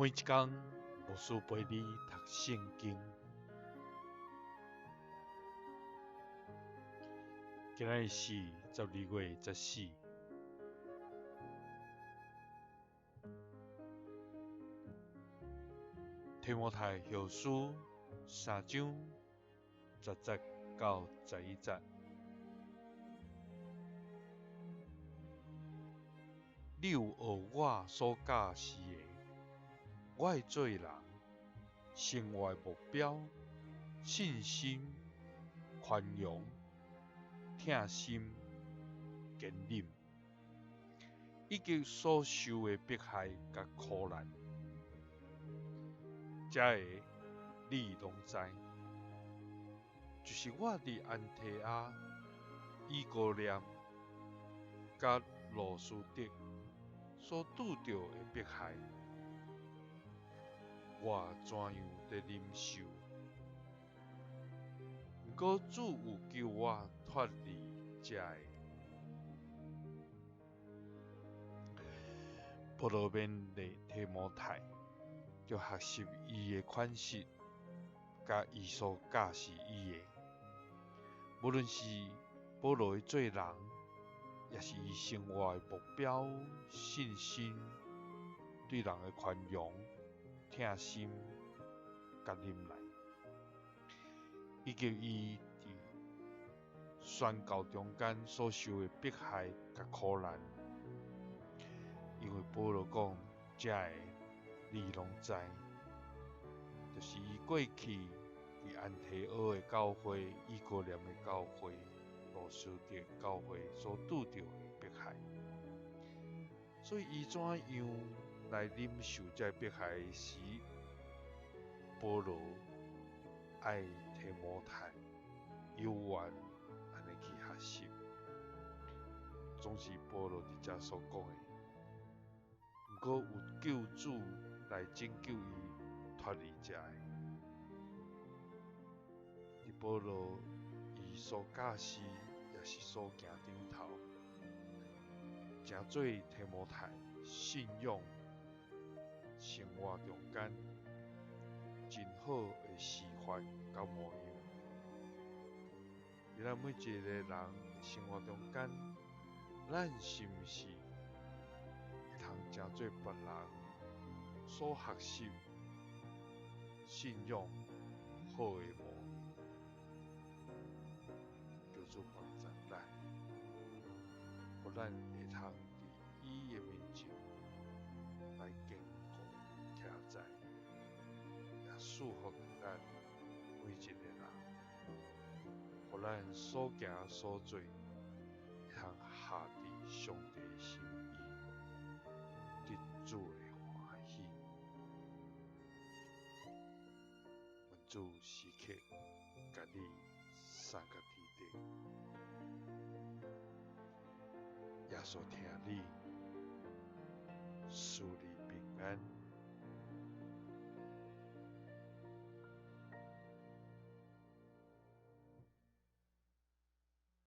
每一工，牧師陪你讀聖經。今仔日是12月14。提摩太後書三章10節到11節。你有學我所教示的，我的做人、生活的目標、信心、寬容、疼心、堅忍，以及所受的迫害佮苦難，這个你攏知，就是我佇安提阿、以哥念、佮路司得所拄著的迫害，我怎樣佇忍受？毋過主有救我脫離這个。保羅勉勵提摩太，著學習伊的款式，佮伊所教示伊的。無論是保羅的做人，抑是伊生活的目標、信心、對人的寬容、疼心、佮忍耐，以及伊佇宣教中間所受的迫害佮苦難，因為保羅講，這个你攏知，就是伊過去佇安提阿的教會、以哥念的教會、路司得教會所拄著的迫害，所以伊怎樣來忍受這个迫害時，保羅愛提摩太有緣按呢去學習，總是保羅佇遮所講的。毋過有救主來拯救伊脫離這个。佇保羅伊所教示，抑是所行頂頭，誠做提摩太信仰生活中間真好的示範佮模樣。佇咱每一个人生活中間，咱是毋是會通誠做別人所學習信仰好的模樣？求主幫助咱，予咱會通佇伊的面前來堅固徛在，也賜福咱每一个人，予咱所行所做會通合佇上帝心意，得主的歡喜。願主時刻共你相佮佇底，耶穌疼你，賜你平安。